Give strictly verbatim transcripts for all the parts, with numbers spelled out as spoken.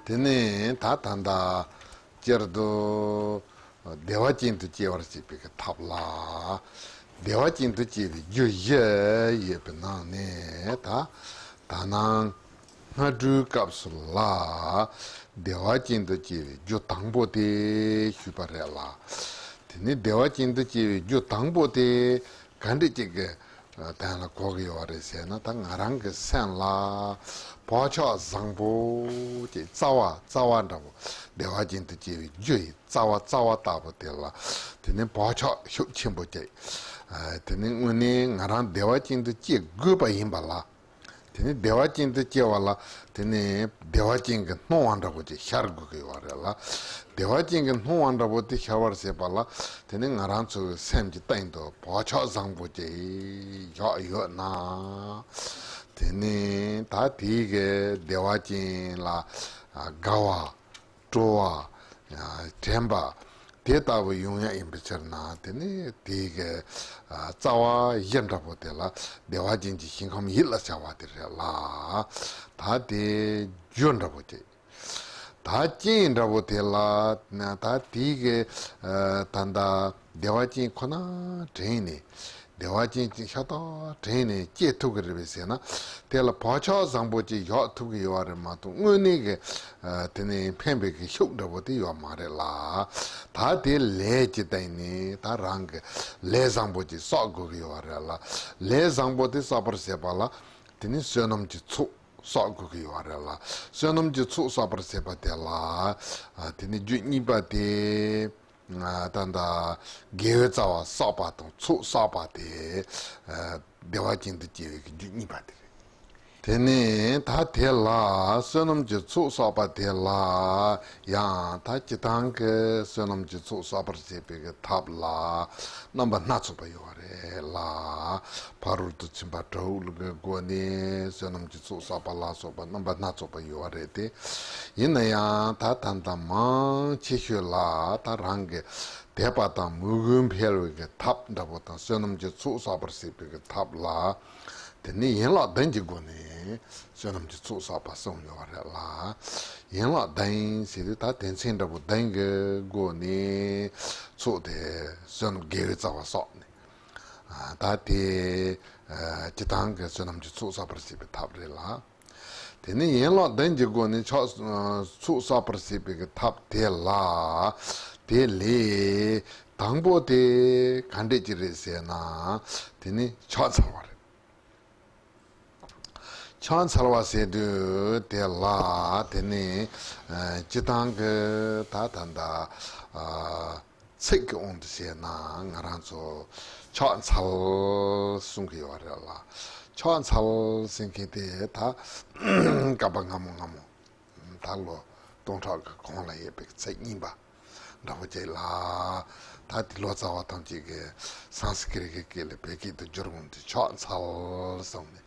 དེ་ནས་ད་ད་ལྟ་སྤྱིར་དུ་བདེ་བ་ཅན་དུ་སྐྱེ་བར་བྱེད་པའི་གི་ཐབས་ལ། བདེ་བ་ཅན་དུ་སྐྱེ་བའི་རྒྱུ་བཞི་ཡོད་པའི་ནང་ནས་ད་ད་ནང་སྔ་དྲོའི་སྐབས་སུ་ལ་བདེ་བ་ཅན་དུ་སྐྱེ་བའི་རྒྱུ་དང་པོ་དེ་ཞུས་པ་རེད་ལ། དེ་ནས་བདེ་བ་ཅན་དུ་སྐྱེ་བའི་རྒྱུ་དང་པོ་དེ་ག་འདྲ་ཅིག་གི་དོན་ལ་གོ་གི་ཡོད་རེད་ཟེར་ན། ད་ང་རང་གི་སེམས་ལ་བག་ཆགས་བཟང་པོ་ཅིག་རྩ་བ་རྩ་བ་འདྲ་པོ། བདེ་བ་ཅན་དུ་སྐྱེ་བའི་རྒྱུ་ཡི་རྩ་བ་རྩ་བ་ལྟ་བུ་དེ་ལ་དེ་ནས་བག་ཆགས་ཤུགས་ཆེན་པོ་ཅིག་དེ་ནས་དངོས་གནས་ང་རང་བདེ་བ་ཅན་དུ་སྐྱེ་དགོས་པ་ཡིན་པ་ལ། དེ་ནས་བདེ་བ་ཅན་དུ་སྐྱེ་བ་ལ་དེ་ནས་བདེ་བ་ཅན་གྱི་སྣང་བ་འདྲ་པོ་ཅིག་ཤར་དགོས་ཀྱི་ཡོད་རེད་ལ། བདེ་བ་ཅན་གྱི་སྣང་བ་འདྲ་པོ་དེ་ཤར་བར་བྱེད་པ་ལ་དེ་ནས་ང་རང་ཚོའི་སེམས་ཀྱི་སྟེང་དུ་བག་ཆགས་བཟང་པོ་ཅིག་བཞག་ཡོད་ན། དེ་ནས་ད་དེའི་གི་བདེ་བ་ཅན་ལ་དགའ་བ། སྤྲོ་བ། དྲན་པ། དེ་ལྟ་བུ་ཡོང་ཡ་ཡིན་པའི་ཕྱིར་ན། དེ་ནི་དེའི་གི་རྩ་བ་བཞི་འདྲ་པོ་དེ་ལ་བདེ་བ་ཅན་གྱི་ཞིང་ཁམས་ཡིད་ལ་བྱ་བ་དེ་རེད་ལ། ད་དེ་རྒྱུ་འདྲ་པོ་དེ། ད་རྐྱེན་འདྲ་པོ་དེ་ལ་ད་དེའི་གི་ད་ལྟ་བདེ་བ་ཅན་ཁོ་ན་དྲན་ནས། བདེ་བ་ཅན་གྱི་ཤ་སྟག་དྲན་ནས་སྐྱེ་ཐུབ་ཀྱི་རེད་པས་ཟེར་ན། དེ་ལ་བག་ཆགས་བཟང་པོ་ཅིག་བཞག་ཐུབ་ཀྱི་ཡོད་རེད་མ་གཏོགས། དངོས་གནས་ཀྱི་དེ་ནས་ཕན་པའི་གི་ཤུགས་འདྲ་པོ་དེ་ཡོད་མ་རེད་ལ། ད་དེ་ལས་ཀྱི་སྟེང་ནས་ད་རང་གི་ལས་བཟང་པོ་ཅིག་བསགས་དགོས་ཀྱི་ཡོད་རེད་ལ། ལས་བཟང་པོ་དེ་བསགས་པར་བྱེད་པ་ལ་དེ་ནས་བསོད་ནམས་ཀྱི་ཚོགས་བསགས་དགོས་ཀྱི་ཡོད་རེད་ལ། བསོད་ནམས་ཀྱི་ཚོགས་བསགས་པར་བྱེད་པ་དེ་ལ་དེ་ནས་རྒྱུ་གཉིས་པ་དེ། ད་ལྟ་དགེ་བའི་རྩ་བ་བསགས་པ་དང་ཚོགས་བསགས་པ་དེ་བདེ་བ་ཅན་དུ་སྐྱེ་བའི་གི་རྒྱུ་གཉིས་པ་དེ་རེད། དེ་ནས་ད་དེ་ལ་བསོད་ནམས་ཀྱི་ཚོགས་བསགས་པ་དེ་ལ་ཡང་ད་སྤྱིར་བཏང་གི་བསོད་ནམས་ཀྱི་ཚོགས་བསགས་པར་བྱེད་པའི་གི་ཐབས་ལ་རྣམ་པ་སྣ་ཚོགས་པ་ཡོད་པ་རེད་ལ། ཕ་རོལ་ཏུ་ཕྱིན་པ་དྲུག་གི་སྒོ་ནས་བསོད་ནམས་ཀྱི་ཚོགས་བསགས་པ་ལ་སོགས་པ་རྣམ་པ་སྣ་ཚོགས་པ་ཡོད་པ་རེད་དེ། ཡིན་ན་ཡང་ད་ད་ལྟ་མང་ཆེ་ཤོས་ལ་ད་རང་གི་དད་པ་དང་མོས་གུས་འཕེལ་བའི་གི་ཐབས་འདྲ་པོ་དང་། བསོད་ནམས་ཀྱི་ཚོགས་བསགས་པར་བྱེད་པའི་གི་ཐབས་ལ། དེ་ནི་ཡན་ལག་བདུན་གྱི་སྒོ་ནས་བསོད་ནམས་ཀྱི་ཚོགས་བསགས་པ་གསུངས་ཡོད་པ་རེད་ལ། ཡན་ལག་བདུན་ཟེར་དུས་ད་དོན་ཚན་འདྲ་པོ་བདུན་གྱི་སྒོ་ནས་ཚོགས་དེ་བསོད་ནམས་དགེ་བའི་རྩ་བ་བསགས་ནས། ད་དེ་སྤྱིར་བཏང་གི་བསོད་ནམས་ཀྱི་ཚོགས་བསགས་པར་བྱེད་པའི་ཐབས་རེད་ལ། དེ་ནས་ཡན་ལག་བདུན་གྱི་སྒོ་ནས་ཕྱག་ཚོགས་བསགས་པར་བྱེད་པའི་གི་ཐབས་དེ་ལ། དེ་ལས་དང་པོ་དེ་ག་འདྲས་ཀྱི་རེད་ཟེར་ན། དེ་ནི་ཕྱག་འཚལ་བ་རེད། ཕྱག་འཚལ་བ་ཟེར་དུས་དེ་ལ་དེ་ནི་སྤྱིར་བཏང་གི་ད་ད་ད། ཚིག་གི་དབང་དུ་བྱས་ན་ང་རང་ཚོ་ཕྱག་འཚལ་གསུང་གི་ཡོད་རེད་ལ། ཕྱག་འཚལ་ཟེར་མཁན་དེ་ད་བསྐལ་པ་སྔ་མོ་སྔ་མོ། ད་ལོ་སྟོང་ཕྲག་གི་གོང་ལ་ཡོད་པའི་ཚིག་རྙིང་པ་འདྲ་པོ་ཅིག་ལ། ད་དེ་ལོ་ཙཱ་བ་ཐམས་ཅད་ཀྱིས་སཾ་སྐྲྀཏ་གི་སྐད་ལས་བོད་སྐད་དུ་བསྒྱུར་འོང་དུས་ཕྱག་འཚལ་གསུངས་ནས་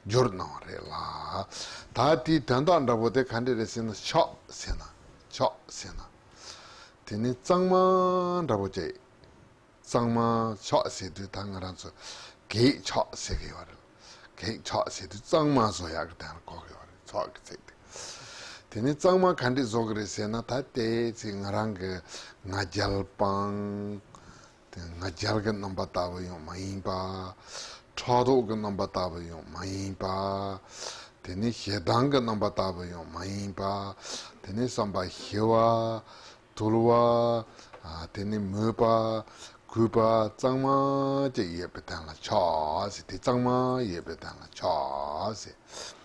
བསྒྱུར་གནང་བ་རེད་ལ། ད་དེའི་དོན་དག་འདྲ་པོ་དེ་ག་འདྲ་རེད་ཟེར་ན། ཕྱག་ཟེར་ན། ཕྱག་ཟེར་ན། དེ་ནི་གཙང་མ་འདྲ་པོ་ཅིག་གཙང་མ་ཕྱག་ཟེར་དུས་ད་ང་རང་ཚོ་གེགས་ཕྱག་ཟེར་གི་ཡོད་རེད། གེགས་ཕྱག་ཟེར་དུས་གཙང་མ་བཟོ་ཡག་གི་དོན་ལ་གོ་གི་ཡོད་རེད། ཕྱག་གི་ཚིག་དེ། དེ་ནི་གཙང་མ་ག་འདྲས་བཟོ་གི་རེད་ཟེར་ན། ད་ལྟའི་ཚེ་ང་རང་གི་ང་རྒྱལ་སྤངས། དེ་ང་རྒྱལ་གྱི་རྣམ་པ་ལྟ་བུ་ཡང་མ་ཡིན་པ། ཕྲག་དོག་གི་རྣམ་པ་ལྟ་བུ་ཡང་མ་ཡིན་པ། དེ་ནི་ཞེ་སྡང་གི་རྣམ་པ་ལྟ་བུ་ཡང་མ་ཡིན་པ། དེ་ནི་བསམ་པ་ཞི་བ། དུལ་བ། ཨ། དེ་ནི་མོས་པ། གུས་པ་གཙང་མ་ཅིག་ཡོད་པའི་དོན་ལ་ཕྱག་ཟེར། དེ་གཙང་མ་ཡོད་པའི་དོན་ལ་ཕྱག་ཟེར།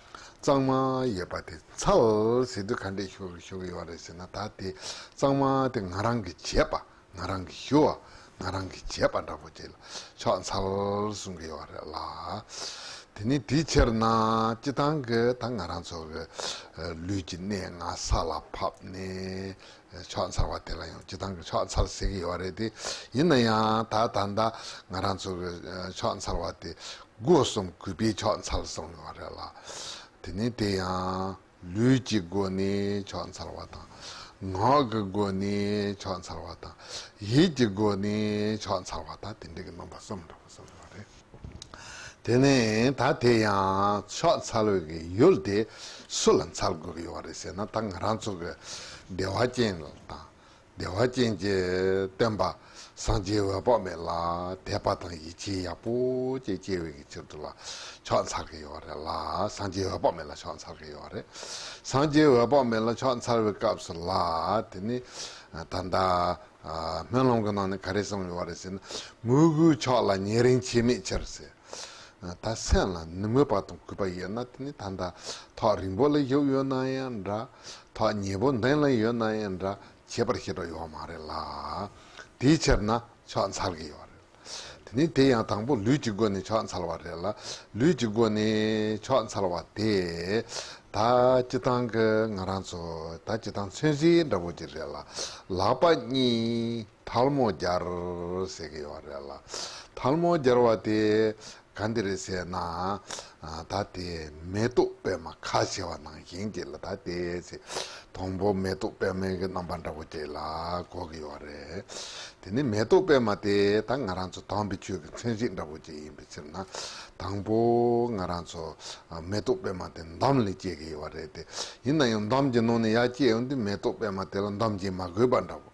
གཙང་མ་ཡོད་པ་དེ་འཚལ་ཟེར་དུས་ག་འདྲས་ཞུ་ཞུ་གི་ཡོད་རེད་ཟེར་ན། ད་དེ་གཙང་མ་དེ་ང་རང་གིས་བྱས་པ། ང་རང་གིས་ཞུ་བ། ང་རང་གིས་བྱས་པ་འདྲ་པོ་ཅིག་ལ་ཕྱག་འཚལ་གསུང་གི་ཡོད་རེད་ལ། དེ་ནི་དེའི་ཕྱིར་ན་སྤྱིར་བཏང་གི་ད་ང་རང་ཚོ་གི་ལུས་ཀྱི་གནས་ལྔ་ས་ལ་ཕབ་ནས། ཕྱག་འཚལ་བ་དེ་ལ་ཡང་སྤྱིར་བཏང་གི་ཕྱག་འཚལ་ཟེར་གི་ཡོད་རེད་དེ། ཡིན་ན་ཡང་ད་ད་ལྟ་ང་རང་ཚོ་གི་ཕྱག་འཚལ་བ་དེ་སྒོ་གསུམ་གུས་པའི་ཕྱག་འཚལ་གསུངས་ཡོད་རེད་ལ། དེ་ནི་དེ་ཡང་ལུས་ཀྱི་སྒོ་ནས་ཕྱག་འཚལ་བ་དང་། ངག་གི་སྒོ་ནས་ཕྱག་འཚལ་བ་དང་། ཡིད་ཀྱི་སྒོ་ནས་ཕྱག་འཚལ་བ་དང་། དེ་འདྲ་གི་རྣམ་པ་གསུམ་འདྲ་པོ་གསུངས་ཡོད་རེད། དེ་ནས་ད་དེ་ཡང་ཕྱག་འཚལ་བའི་གི་ཡུལ་དེ་སུ་ལ་འཚལ་དགོས་ཀྱི་ཡོད་རེད་ཟེར་ན། ད་ང་རང་ཚོ་གི་བདེ་བ་ཅན་དང་བདེ་བ་ཅན་གྱི་སྟོན་པ་སངས་རྒྱས་འོད་དཔག་མེད་ལ་དད་པ་དང་ཡིད་ཆེས་ཡག་པོ་ཅིག་སྐྱེ་བའི་གི་ཕྱིར་དུ་ལ་ཕྱག་འཚལ་གྱི་ཡོད་རེད་ལ། སངས་རྒྱས་འོད་དཔག་མེད་ལ་ཕྱག་འཚལ་གྱི་ཡོད་རེད། སངས་རྒྱས་འོད་དཔག་མེད་ལ་ཕྱག་འཚལ་བའི་སྐབས་སུ་ལ། དེ་ནི་ད་ལྟ་ཨ། སྨོན་ལམ་གྱི་ནང་ནས་ག་རེ་གསུངས་ཡོད་རེད་ཟེར་ན། མོས་གུས་མཆོག་ལ་ཉེ་རིང་ཆེས་མེད་ཕྱིར་ཟེར། ད་སེམས་ལ་ནི་མོས་པ་དང་གུས་པ་ཡོད་ན། དེ་ནི་ད་ལྟ་ཐོག་རིང་པོ་ལ་བཞུགས་ཡོད་ན་ཡང་འདྲ། ཐོག་ཉེ་པོ་མདུན་ལ་ཡོད་ན་ཡང་འདྲ། ཁྱད་པར་ཞེ་དྲག་ཡོད་མ་རེད་ལ། དེའི་ཕྱིར་ན་ཕྱག་འཚལ་གྱི་ཡོད་རེད། དེ་ནི་དེ་ཡང་དང་པོ་ལུས་ཀྱི་སྒོ་ནས་ཕྱག་འཚལ་བ་རེད་ལ། ལུས་ཀྱི་སྒོ་ནས་ཕྱག་འཚལ་བ་དེ། ད་སྤྱིར་བཏང་གི་ང་རང་ཚོ་ད་སྤྱིར་བཏང་མཚན་གཞི་འདྲ་པོ་ཅིག་རེད་ལ། ལག་པ་གཉིས་ཐལ་མོ་སྦྱར་ཟེར་གྱི་ཡོད་རེད་ལ། ཐལ་མོ་སྦྱར་བ་དེ་ག་འདི་རེད་ཟེར་ན། ད་དེ་མེ་ཏོག་པད་མ་ཁ་བྱེ་བ་ནང་བཞིན་གྱི་ལ། ད་དེ་ཚེ་དང་པོ་མེ་ཏོག་པད་མའི་གི་རྣམ་པ་འདྲ་པོ་ཅིག་ལ་གོ་གི་ཡོད་རེད། དེ་ནི་མེ་ཏོག་པད་མ་དེ་ད་ང་རང་ཚོ་དམ་པའི་ཆོས་ཀྱི་མཚན་གཞི་འདྲ་པོ་ཅིག་ཡིན་པའི་ཕྱིར་ན། དང་པོ་ང་རང་ཚོ་མེ་ཏོག་པད་མ་དེ་འདམ་ལས་སྐྱེ་གི་ཡོད་རེད་དེ། ཡིན་ན་ཡང་འདམ་གྱི་ནང་ནས་ཡར་སྐྱེ་ཡོང་དུས་མེ་ཏོག་པད་མ་དེ་ལ་འདམ་གྱིས་མ་གོས་པ་འདྲ་པོ།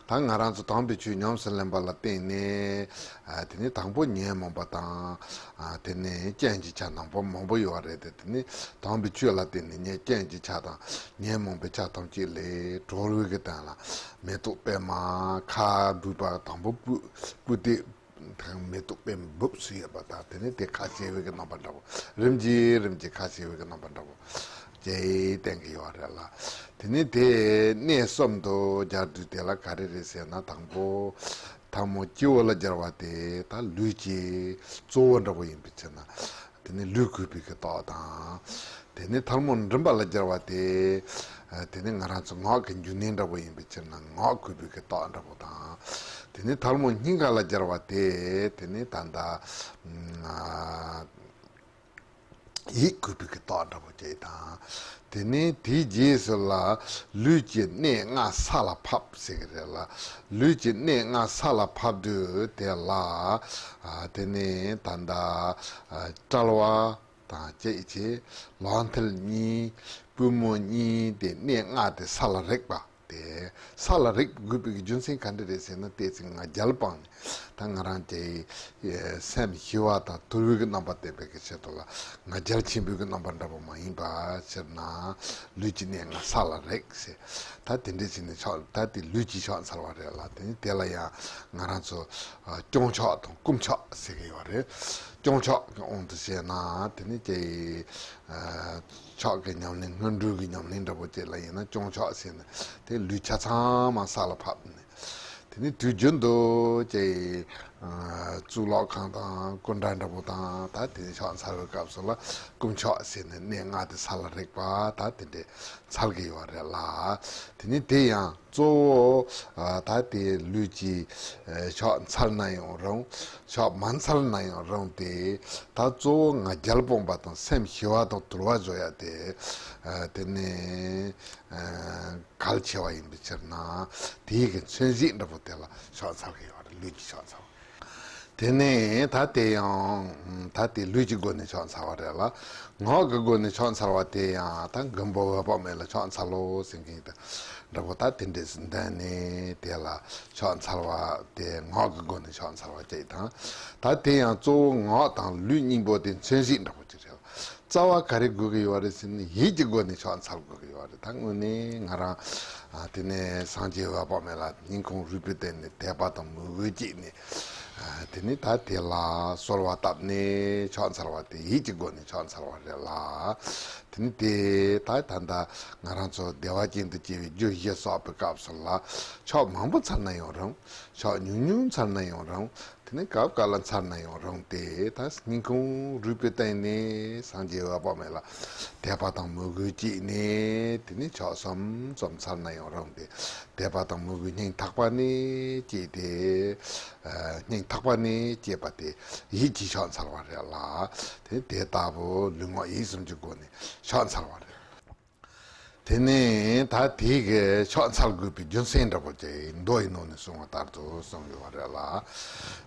ད་ང་རང་ཚོ་དམ་པའི་ཆོས་ཉམས་སུ་ལེན་པ་ལ་བརྟེན་ནས། ཨ། དེ་ནི་དང་པོ་ཉོན་མོངས་པ་དང་། ཨ། དེ་ནི་རྐྱེན་གྱི་ཆ་དང་པོ་མང་པོ་ཡོད་རེད་དེ། དེ་ནི་དམ་པའི་ཆོས་ལ་བརྟེན་ནས་ཉེ་རྐྱེན་གྱི་ཆ་དང་ཉོན་མོངས་པའི་ཆ་ཐམས་ཅད་ལས་གྲོལ་བའི་གི་དོན་ལ། མེ་ཏོག་པད་མ་ཁ་སྦུབ་པ་དང་པོ་སྤུ་སྤུ་དེ། མེ་ཏོག་པད་མ་སྦུབས་སུ་ཡོད་པ་དང་། དེ་ནི་དེ་ཁ་བྱེ་བའི་གི་རྣམ་པ་འདྲ་པོ། རིམ་གྱིས་རིམ་གྱིས་ཁ་བྱེ་བའི་གི་རྣམ་པ་འདྲ་པོ་ཅིག་བསྟན་གྱི་ཡོད་རེད་ལ། དེ་ནི་དེ་གནས་གསུམ་དུ་སྦྱར་དུས་དེ་ལ་ག་རེ་རེད་ཟེར་ན། དང་པོ་ཐལ་མོ་སྤྱི་བོ་ལ་སྦྱར་བ་དེ་ད་ལུས་ཀྱི་གཙོ་བོ་འདྲ་པོ་ཡིན་པའི་ཕྱིར་ན། དེ་ནི་ལུས་གུས་པའི་གི་རྟོགས་དང་། དེ་ནི་ཐལ་མོ་མགྲིན་པ་ལ་སྦྱར་བ་དེ། ཨ། དེ་ནི་ང་རང་ཚོ་ངག་གི་འབྱུང་གནས་འདྲ་པོ་ཡིན་པའི་ཕྱིར་ན་ངག་གུས་པའི་གི་རྟོགས་འདྲ་པོ་དང་། དེ་ནི་ཐལ་མོ་སྙིང་ག་ལ་སྦྱར་བ་དེ། དེ་ནི་ད་ལྟ་ཨ། ཡིད་གུས་པའི་གི་རྟོགས་འདྲ་པོ་ཅིག་དང་། དེ་ནས་དེའི་རྗེས་སུ་ལ་ལུས་ཀྱི་གནད་ལྔ་ས་ལ་ཕབ་ཟེར་གི་རེད་ལ། ལུས་ཀྱི་གནད་ལྔ་ས་ལ་ཕབ་དུས་དེ་ལ། ཨ། དེ་ནས་ད་ལྟ་ཨ། དཔྲལ་བ་དང་བཅས་བྱས། ལག་མཐིལ་གཉིས། པུས་མོ་གཉིས་དེ་གནད་ལྔ་དེ་ས་ལ་རེག་པ་དེ། ས་ལ་རེག་དགོས་པའི་རྒྱུ་མཚན་ག་འདྲ་རེད་ཟེར་ན། དེ་ཚེ་ང་རྒྱལ་སྤངས་ནས། ད་ང་རང་གི་སེམས་ཞི་བ་དང་དུལ་བའི་གི་རྣམ་པ་བསྟན་པའི་གི་ཆེད་དུ་ལ། ང་རྒྱལ་ཆེན་པོའི་གི་རྣམ་པ་འདྲ་པོ་མ་ཡིན་པ་ཕྱིར་ན། ལུས་ཀྱི་གནད་ལྔ་ས་ལ་རེག་ཟེར། ད་དེ་འདྲ་བྱས་ནས་ཕྱག་ད་དེ་ལུས་ཀྱི་ཕྱག་འཚལ་བ་རེད་ལ། དེ་ནི་དེ་ལ་ཡང་ང་རང་ཚོ་ཨ། སྐྱོང་ཕྱག་དང་བསྐུམ་ཕྱག་ཟེར་གི་ཡོད་རེད། སྐྱོང་ཕྱག་གི་དབང་དུ་བྱས་ན། དེ་ནི་ཀྱེ། ཨ། ཕྱག་གི་ཉམས་ལེན། སྔོན་འགྲོའི་གི་ཉམས་ལེན་འདྲ་པོ་ཅིག་ལ་ཡིན་ན། སྐྱོང་ཕྱག་ཟེར་ནས་དེ་ལུས་ཆ་ཚང་མ་ས་ལ་ཕབ་ནས། དེ་ནི་དུས་རྒྱུན་དུ་ཀྱེ། ཨ། གཙུག་ལག་ཁང་དང་སྐུ་འདྲ་འདྲ་པོ་དང་། ད་དེ་ནི་ཕྱག་འཚལ་བའི་སྐབས་སུ་ལ་བསྐུམ་ཕྱག་ཟེར་ནས་གནད་ལྔ་དེ་ས་ལ་རེག་པ་ད་དེ་འདྲས་འཚལ་གི་ཡོད་རེད་ལ། དེ་ནི་དེ་ཡང་གཙོ་བོ། ཨ། ད་དེ་ལུས་ཀྱི་ཨ། ཕྱག་འཚལ་ན་ཡང་རུང་། ཕྱག་མ་འཚལ་ན་ཡང་རུང་སྟེ། ད་གཙོ་བོ་ང་རྒྱལ་སྤངས་པ་དང་སེམས་ཞི་བ་དང་དུལ་བ་བཟོ་ཡ་དེ། ཨ། དེ་ནི་ཨ། གལ་ཆེ་བ་ཡིན་པའི་ཕྱིར་ན། དེའི་གི་མཚོན་བྱེད་འདྲ་པོ་དེ་ལ་ཕྱག་འཚལ་གི་ཡོད་རེད། ལུས་ཀྱི་ཕྱག་འཚལ་བ། དེ་ནས་ད་དེ་ཡང་ད་དེ་ལུས་ཀྱི་སྒོ་ནས་ཕྱག་འཚལ་བ་རེད་ལ། ངག་གི་སྒོ་ནས་ཕྱག་འཚལ་བ་དེ་ཡང་ད་མགོན་པོ་འོད་དཔག་མེད་ལ་ཕྱག་འཚལ་ལོ་ཟེར་མཁན་དེ་འདྲ་པོ། ད་དེ་འདྲས་སུ་འདོན་ནས་དེ་ལ་ཕྱག་འཚལ་བ་དེ། ངག་གི་སྒོ་ནས་ཕྱག་འཚལ་བ་ཅིག་དང་། ད་དེ་ཡང་གཙོ་བོ་ངག་དང་ལུས་གཉིས་པོ་དེ་མཚོན་བྱེད་འདྲ་པོ་ཅིག་རེད། རྩ་བ་ག་རེ་དགོས་ཀྱི་ཡོད་རེད་ཟེར་ན། ཡིད་ཀྱི་སྒོ་ནས་ཕྱག་འཚལ་དགོས་ཀྱི་ཡོད་རེད། ད་དངོས་གནས་ང་རང་ཨ། དེ་ནས་སངས་རྒྱས་འོད་དཔག་མེད་ལ་སྙིང་ཁོང་རུས་པའི་གཏིང་ནས་དད་པ་དང་མོས་གུས་བསྐྱེད་ནས། ཨ། དེ་ནས་ད་དེ་ལ་གསོལ་བ་བཏབ་ནས་ཕྱག་འཚལ་བ་དེ་ཡིད་ཀྱི་སྒོ་ནས་ཕྱག་འཚལ་བ་རེད་ལ། དེ་ནས་དེ་ད་ད་ལྟ་ང་རང་ཚོ་བདེ་བ་ཅན་དུ་སྐྱེ་བའི་རྒྱུ་བཞི་གསོག་པའི་སྐབས་སུ་ལ། ཕྱག་མང་པོ་འཚལ་ན་ཡང་རུང་། ཕྱག་ཉུང་ཉུང་འཚལ་ན་ཡང་རུང་། དེ་ནས་སྐབས་འགའ་ལ་འཚལ་ན་ཡང་རུང་སྟེ། ད་སྙིང་ཁོང་རུས་པའི་གཏིང་ནས་སངས་རྒྱས་འོད་དཔག་མེད་ལ་དད་པ་དང་མོས་གུས་བསྐྱེད་ནས། དེ་ནས་ཕྱག་གསུམ་གསུམ་འཚལ་ན་ཡང་རུང་སྟེ། དད་པ་དང་མོས་གུས་སྙིང་ཐག་པ་ནས་བསྐྱེད་དེ། ཨ། སྙིང་ཐག་པ་ནས་བསྐྱེད་པ་དེ་ཡིད་ཀྱི་ཕྱག་འཚལ་བ་རེད་ལ། དེ་དེ་ལྟ་བུ་ལུས་ངག་ཡིད་གསུམ་གྱི་སྒོ་ནས་ཕྱག་འཚལ་བ་རེད། དེ་ནས་ད་དེའི་གི་ཕྱག་འཚལ་དགོས་པའི་རྒྱུ་མཚན་འདྲ་པོ་ཅིག་མདོ་ཡི་ནང་ནས་གསུངས་པ་ལྟར་དུ་གསུངས་ཡོད་པ་རེད་ལ།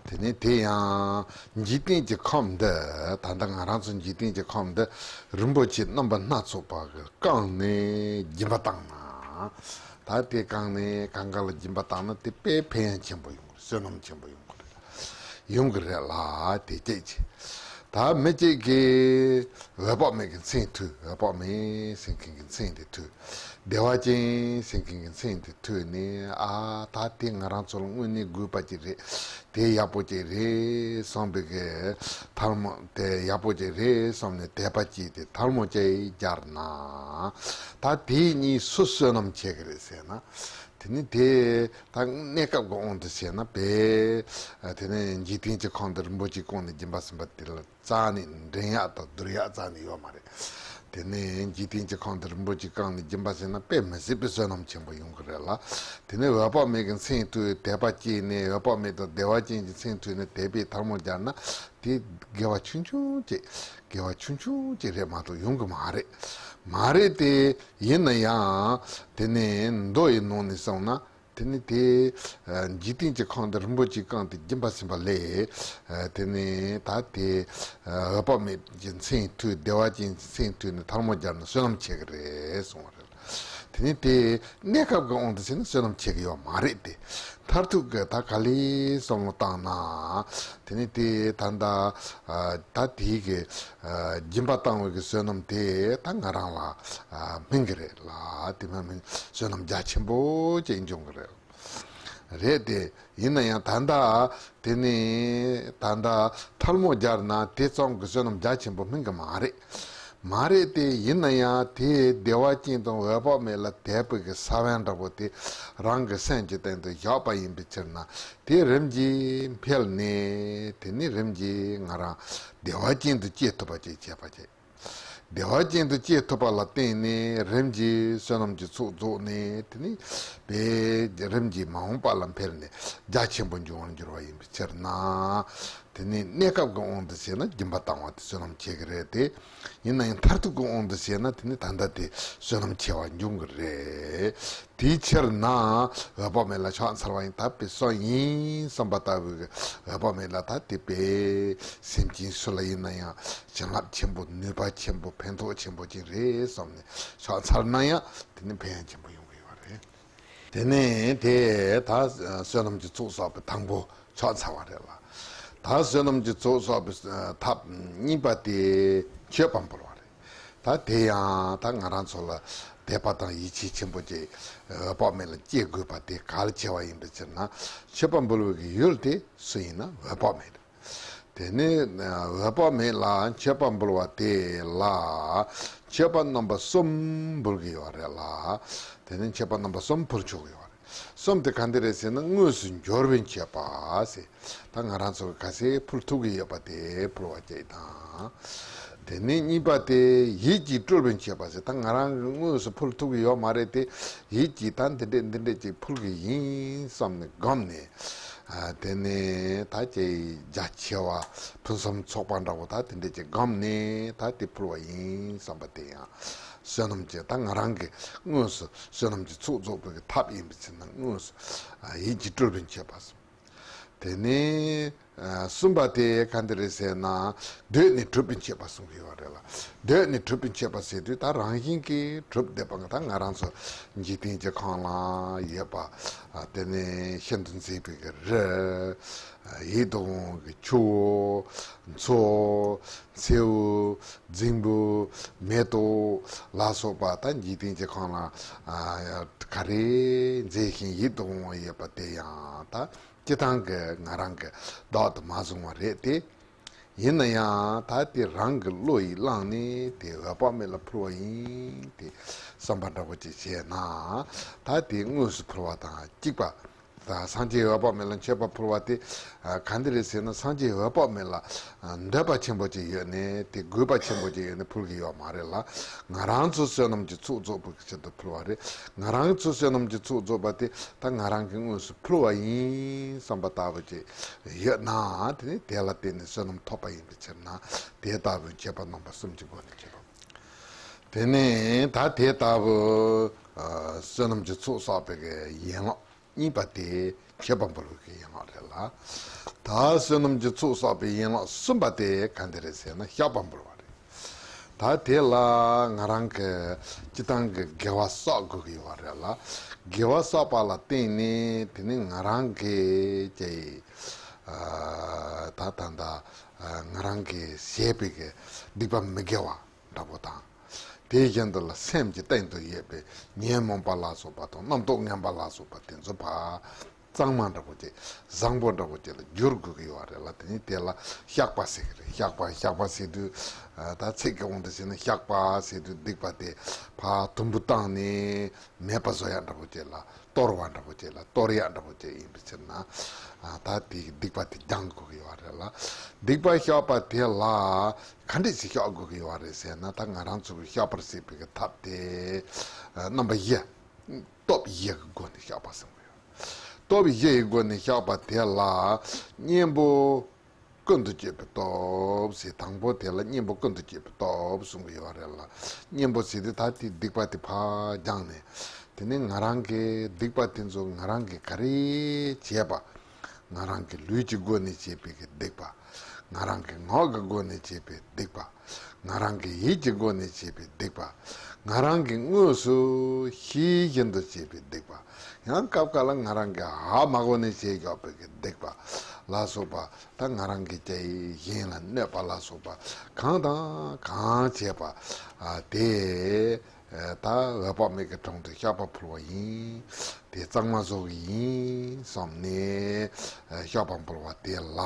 དེ་ནས་དེ་ཡང་འཇིག་རྟེན་གྱི་ཁམས་འདི། ད་ལྟ་ང་རང་ཚོ་འཇིག་རྟེན་གྱི་ཁམས་འདི་རིན་པོ་ཆེ་རྣམ་པ་སྣ་ཚོགས་པ་གིས་བཀང་ནས་སྦྱིན་པ་བཏང་ན། ད་དེ་བཀང་ནས་གང་ག་ལ་སྦྱིན་པ་བཏང་ན་དེ་དཔེ་ཕན་ཡོན་ཆེན་པོ་ཡོང་གི་རེད། བསོད་ནམས་ཆེན་པོ་ཡོང་གི་རེད། ཡོང་གི་རེད་ལ། དེ་སྐད་ཅེས། ད་མི་གཅིག་གིས་འོད་དཔག་མེད་ཀྱི་མཚན་ཐོས། འོད་དཔག་མེད་ཟེར་མཁན་གྱི་མཚན་དེ་ཐོས། བདེ་བ་ཅན་ཟེར་མཁན་གྱི་མཚན་དེ་ཐོས་ནས། ཨ། ད་དེ་ང་རང་ཚོ་ལ་དངོས་གནས་དགོས་པ་ཅིག་རེད། དེ་ཡག་པོ་ཅིག་རེད་བསམ་པའི་གི་ཐལ་མོ། དེ་ཡག་པོ་ཅིག་རེད་བསམ་ནས་དད་པ་སྐྱེས་ཏེ་ཐལ་མོ་སྦྱར་ན། ད་དེ་གཉིས་སུ་བསོད་ནམས་ཆེ་གི་རེད་ཟེར་ན། དེ་ནི་དེ་ད་གནས་སྐབས་ཀྱི་དབང་དུ་བྱས་ན། དཔེ་དེ་ནི་འཇིག་རྟེན་གྱི་ཁམས་འདི་རིན་པོ་ཆེ་བཀང་ནས་སྦྱིན་པ་ཟེར་བ་དེ་ལ་རྩ་ནས་འགྲན་ཡག་དང་བསྡུར་ཡག་རྩ་ནས་ཡོད་མ་རེད། དེ་ནས་འཇིག་རྟེན་གྱི་ཁམས་འདི་རིན་པོ་ཆེ་བཀང་ནས་སྦྱིན་པ་ཟེར་ན་དཔེ་མི་སྲིད་པའི་བསོད་ནམས་ཆེན་པོ་ཡོང་གི་རེད་ལ། དེ་ནས་འོད་དཔག་མེད་ཀྱི་མཚན་ཐོས། དད་པ་སྐྱེས་ནས་འོད་དཔག་མེད་དང་བདེ་བ་ཅན་གྱི་མཚན་ཐོས་ནས་དད་པས་ཐལ་མོ་སྦྱར་ན། དེ་དགེ་བ་ཆུང་ཆུང་ཅིག་དགེ་བ་ཆུང་ཆུང་ཅིག་རེད་མ་གཏོགས་ཡོང་གི་མ་རེད། མ་རེད་དེ། ཡིན་ན་ཡང་དེ་ནས་མདོ་ཡི་ནང་ནས་སོང་ན། དེ་ནི་དེ་འཇིག་རྟེན་གྱི་ཁམས་འདི་རིན་པོ་ཆེ་བཀང་སྟེ་སྦྱིན་པ་ཟིན་པ་ལས། དེ་ནི་ད་དེ་འོད་དཔག་མེད་ཀྱི་མཚན་ཐོས། བདེ་བ་ཅན་གྱི་མཚན་ཐོས་ནས་ཐལ་མོ་སྦྱར་ན་བསོད་ནམས་ཆེ་གི་རེད་གསུངས་པ་རེད། དེ་ནི་དེ་གནས་སྐབས་ཀྱི་དབང་དུ་བྱས་ན་བསོད་ནམས་ཆེ་གི་ཡོད་མ་རེད་དེ། མཐར་ཐུག་གི་ད་ག་ལེ་བསམ་བློ་བཏང་ན། དེ་ནི་དེ་ད་ད་ད་དེའི་གི་སྦྱིན་པ་བཏང་བའི་གི་བསོད་ནམས་དེ་ད་ང་རང་ལ་སྨིན་གི་རེད་ལ། དེ་མ་སྨིན་བསོད་ནམས་རྒྱ་ཆེན་པོ་ཅིག་འབྱུང་གི་རེད། རེད་དེ། ཡིན་ན་ཡང་ད་ལྟ་དེ་ནི་ད་ལྟ་ཐལ་མོ་སྦྱར་ན་དེ་ཙམ་གྱི་བསོད་ནམས་རྒྱ་ཆེན་པོ་སྨིན་གི་མ་རེད། མ་རེད་དེ། ཡིན་ན་ཡང་དེ་བདེ་བ་ཅན་དང་འོད་དཔག་མེད་ལ་དད་པའི་གི་ས་བོན་འདྲ་པོ་དེ་རང་གི་སེམས་ཀྱི་སྟེང་དུ་བཞག་པ་ཡིན་པའི་ཕྱིར་ན། དེ་རིམ་གྱིས་འཕེལ་ནས་དེ་ནི་རིམ་གྱིས་ང་རང་བདེ་བ་ཅན་དུ་སྐྱེ་ཐུབ་པ་ཅིག་བྱེད་པ་བྱེད། བདེ་བ་ཅན་དུ་སྐྱེ་ཐུབ་པ་ལ་བརྟེན་ནས་རིམ་གྱིས་བསོད་ནམས་ཀྱི་ཚོགས་རྫོགས་ནས། དེ་ནི་དཔེ་རིམ་གྱིས་མ་འོངས་པ་ལ་འཕེལ་ནས་རྒྱ་ཆེན་པོ་འབྱུང་བར་འགྱུར་བ་ཡིན་པའི་ཕྱིར་ན། དེ་ནི་གནས་སྐབས་ཀྱི་དབང་དུ་བྱས་ན་སྦྱིན་པ་བཏང་བ་དེ་བསོད་ནམས་ཆེ་གི་རེད་དེ། ཡིན་ན་ཡང་མཐར་ཐུག་གི་དབང་དུ་བྱས་ན་དེ་ནི་ད་ལྟ་དེ་བསོད་ནམས་ཆེ་བ་འབྱུང་གི་རེད། དེའི་ཕྱིར་ན་འོད་དཔག་མེད་ལ་ཕྱག་འཚལ་བ་ཡིན། ད་དཔེ་སོགས་ཡིན་བསམ་པ་ལྟ་བུའི་འོད་དཔག་མེད་ལ། ད་དེ་དཔེ་སེམས་ཅན་སུ་ལ་ཡིན་ན་ཡང་བྱིན་རླབས་ཆེན་པོ། ནུས་པ་ཆེན་པོ། ཕན་ཐོགས་ཆེན་པོ་ཅིག་རེད་བསམ་ནས་ཕྱག་འཚལ་ན་ཡང་དེ་ནི་ཕན་ཡོན་ཆེན་པོ་ཡོང་གི་ཡོད་རེད། དེ་ནས་དེ་ད་བསོད་ནམས་ཀྱི་ཚོགས་བསགས་པའི་དང་པོ་ཕྱག་འཚལ་བ་རེད་ལ། ད་བསོད་ནམས་ཀྱི་ཚོགས་བསགས་པའི་ཐབས་གཉིས་པ་དེ་མཆོད་པ་འབུལ་བ་རེད། ད་དེ་ཡང་ད་ང་རང་ཚོ་ལ་དད་པ་དང་ཡིད་ཆེས་ཆེན་པོ་ཅིག་འོད་དཔག་མེད་ལ་སྐྱེ་དགོས་པ་དེ་གལ་ཆེ་བ་ཡིན་པའི་ཕྱིར་ན། མཆོད་པ་འབུལ་བའི་གི་ཡུལ་དེ་སུ་ཡིན་ན་འོད་དཔག་མེད། དེ་ནས་འོད་དཔག་མེད་ལ་མཆོད་པ་འབུལ་བ་དེ་ལ་མཆོད་པ་རྣམ་པ་གསུམ་འབུལ་གི་ཡོད་རེད་ལ། དེ་ནས་མཆོད་པ་རྣམ་པ་གསུམ་ཕུལ་ཆོག་གི་ཡོད་རེད། གསུམ་དེ་ག་འདི་རེད་ཟེར་ན། དངོས་སུ་འབྱོར་བའི་མཆོད་པ་ཟེར། ད་ང་རང་ཚོ་ག་ཚད་ཕུལ་ཐུབ་ཀྱི་ཡོད་པ་དེ་ཕུལ་བ་བཅས་དང་། དེ་ནས་གཉིས་པ་དེ་ཡིད་ཀྱིས་སྤྲུལ་པའི་མཆོད་པ་ཟེར། ད་ང་རང་གིས་དངོས་སུ་ཕུལ་ཐུབ་ཀྱི་ཡོད་མ་རེད་དེ། ཡིད་ཀྱིས་ད་འདི་འདྲས་འདི་འདྲས་ཅིག་ཕུལ་གྱི་ཡིན་བསམ་ནས་སྒོམ་ནས། ཨ། དེ་ནས་ད་ཅིག་རྒྱ་ཆེ་བ་ཕུན་སུམ་ཚོགས་པ་འདྲ་བོ་ད་དེ་འདྲས་ཅིག་སྒོམ་ནས་ད་དེ་ཕུལ་བ་ཡིན་བསམ་པ་དེ་ཡང་བསོད་ནམས་ཀྱི། ད་ང་རང་གི་དངོས་སུ་བསོད་ནམས་ཀྱི་ཚོགས་རྫོགས་པའི་གི་ཐབས་ཡིན་པའི་ཕྱིར་ན། དངོས་སུ་ཡིད་ཀྱིས་སྤྲུལ་པའི་མཆོད་པ་གསུམ། དེ་ནས་ཨ་གསུམ་པ་དེ་ག་འདི་རེད་ཟེར་ན། འདོད་ནས་གྲུབ་པའི་མཆོད་པ་གསུངས་ཡོད་རེད་ལ། འདོད་ནས་གྲུབ་པའི་མཆོད་པ་ཟེར་དུས་ད་རང་བཞིན་གྱིས་གྲུབ་བསྡད་པ་གི། ད་ང་རང་ཚོ་འཇིག་རྟེན་གྱི་ཁམས་ལ་ཡོད་པ། ཨ། དེ་ནས་ཤིན་ཏུ་མཛེས་པའི་གི་རི། ཨ། ཡིད་དུ་འོང་གི་ཆུ་བོ། མཚེའུ། རྫིང་བུ། མེ་ཏོག་ལ་སོགས་པ། ད་འཇིག་རྟེན་གྱི་ཁམས་ལ་ཨ་ག་རེ་མཛེས་ཤིང་ཡིད་དུ་འོང་བ་ཡོད་པ་དེ་ཡང་ད་སྤྱིར་བཏང་གི་ང་རང་གིས་བདག་ཏུ་མ་བཟུང་བ་རེད་དེ། ཡིན་ན་ཡང་ད་དེ་རང་གི་བློ་ཡིས་བླངས་ནས་དེ་འོད་དཔག་མེད་ལ་ཕུལ་བ་ཡིན་དེ་བསམ་པ་འདྲ་པོ་ཅིག་བྱས་ན། ད་དེ་དངོས་སུ་ཕུལ་བ་དང་གཅིག་པ། ད་སངས་རྒྱས་འོད་དཔག་མེད་ལ་མཆོད་པ་ཕུལ་བ་དེ་ཨ་ག་འདི་རེད་ཟེར་ན། སངས་རྒྱས་འོད་དཔག་མེད་ལ་ཨ་འདོད་པ་ཆེན་པོ་ཅིག་ཡོད་ནས། དེ་དགོས་པ་ཆེན་པོ་ཅིག་ཡོད་ནས་ཕུལ་གྱི་ཡོད་མ་རེད་ལ། ང་རང་ཚོ་བསོད་ནམས་ཀྱི་ཚོགས་རྫོགས་པའི་ཆེད་དུ་ཕུལ་བ་རེད། ང་རང་ཚོ་བསོད་ནམས་ཀྱི་ཚོགས་རྫོགས་པ་དེ་ད་ང་རང་གིས་དངོས་སུ་ཕུལ་བ་ཡིན་བསམ་པ་ལྟ་བུ་ཅིག་ཡོད་ན། དེ་ནི་དེ་ལ་བརྟེན་ནས་བསོད་ནམས་ཐོབ་པ་ཡིན་པའི་ཕྱིར་ན། དེ་ལྟ་བུའི་མཆོད་པ་རྣམ་པ་གསུམ་གྱི་སྒོ་ནས་མཆོད་པ། དེ་ནས་ད་དེ་ལྟ་བུ་ཨ་བསོད་ནམས་ཀྱི་ཚོགས་བསགས་པའི་གི་ཡན་ལག་གཉིས་པ་དེ་མཁས་པ་འབུལ་བའི་གི་ཡན་ལག་རེད་ལ། ད་བསོད་ནམས་ཀྱི་ཚོགས་བསགས་པའི་ཡན་ལག་གསུམ་པ་དེ་ག་འདི་རེད་ཟེར་ན་བཤགས་པ་འབུལ་བ་རེད། ད་དེ་ལ་ང་རང་གི་སྤྱི་བཏང་གི་དགེ་བ་བསགས་དགོས་ཀྱི་ཡོད་རེད་ལ། དགེ་བ་བསགས་པ་ལ་བརྟེན་ནས་དེ་ནི་ང་རང་གི་ཀྱི་ཨ་ད་ད་ད་ཨ་ང་རང་གི་བྱས་པའི་གི་སྡིག་པ་མི་དགེ་བ་འདྲ་པོ་དང་། དེ་བཞིན་དུ་ལ་སེམས་ཀྱི་སྟེང་དུ་ཡོད་པའི་ཉོན་མོངས་པ་ལ་སོགས་པ་དང་རྣམ་རྟོག་ངན་པ་ལ་སོགས་པ་དེ་ཚོ་ཕར་གཙང་མ་འདྲ་པོ་ཅིག་བཟང་པོ་འདྲ་པོ་ཅིག་ལ་བསྒྱུར་དགོས་ཀྱི་ཡོད་རེད་ལ། དེ་ནི་དེ་ལ་བཤགས་པ་ཟེར་གྱི་རེད། བཤགས་པ་བཤགས་པ་ཟེར་དུས་ཨ་ད་ཚིག་གི་དབང་དུ་བྱས་ན་བཤགས་པ་ཟེར་དུས་སྡིག་པ་དེ་ཕར་དུམ་བུ་བཏང་ནས་མེད་པ་བཟོ་ཡག་འདྲ་པོ་ཅིག་ལ། གཏོར་བ་འདྲ་པོ་ཅིག་ལ་གཏོར་ཡག་འདྲ་པོ་ཅིག་ཡིན་པའི་ཕྱིར་ན། ཨ་ད་དེ་སྡིག་པ་དེ་སྦྱང་དགོས་ཀྱི་ཡོད་རེད་ལ། སྡིག་པ་བཤགས་པ་དེ་ལ་ག་འདྲ་ཞིག་བཤགས་དགོས་ཀྱི་ཡོད་རེད་ཟེར་ན། ད་ང་རང་ཚོ་གི་བཤགས་པར་བྱེད་པའི་གི་ཐབས་དེ་ཨ་རྣམ་པ་བཞི། སྟོབས་བཞི་གི་སྒོ་ནས་བཤགས་པ་ཟེར་གྱི་ཡོད། སྟོབས་བཞི་ཡི་སྒོ་ནས་བཤགས་པ་དེ་ལ་གཉེན་པོ་ཀུན་ཏུ་སྤྱོད་པའི་སྟོབས་ཟེར། དང་པོ་དེ་ལ་གཉེན་པོ་ཀུན་ཏུ་སྤྱོད་པའི་སྟོབས་གསུང་གི་ཡོད་རེད་ལ། གཉེན་པོ་ཟེར་དུས་ད་དེ་སྡིག་པ་དེ་ཕར་སྦྱངས་ནས། དེ་ནས་ང་རང་གི་སྡིག་པ་དེ་ཚོ་ང་རང་གིས་ག་རེ་བྱས་པ། ང་རང་གི་ལུས་ཀྱི་སྒོ་ནས་བྱས་པའི་གི་སྡིག་པ། ང་རང་གི་ངག་གི་སྒོ་ནས་བྱས་པའི་སྡིག་པ། ང་རང་གི་ཡིད་ཀྱི་སྒོ་ནས་བྱས་པའི་སྡིག་པ། ང་རང་གིས་དངོས་སུ་ཤེས་བཞིན་དུ་བྱས་པའི་སྡིག་པ། ཡང་སྐབས་འགའ་ལ་ང་རང་གིས་ཧ་མ་གོ་ནས་བྱས་བཞག་པའི་གི་སྡིག་པ་ལ་སོགས་པ། ད་ང་རང་གིས་ཀྱང་གཞན་ལ་གནོད་པ་ལ་སོགས་པ་གང་དང་གང་བྱས་པ་ཨ་དེ་ཨ་ད་འོད་དཔག་མེད་ཀྱི་དྲུང་དུ་བཤགས་པ་ཕུལ་བ་ཡིན། དེ་གཙང་མ་བཟོ་གི་ཡིན་བསམ་ནས་ཨ་བཤགས་པ་ཕུལ་བ་དེ་ལ་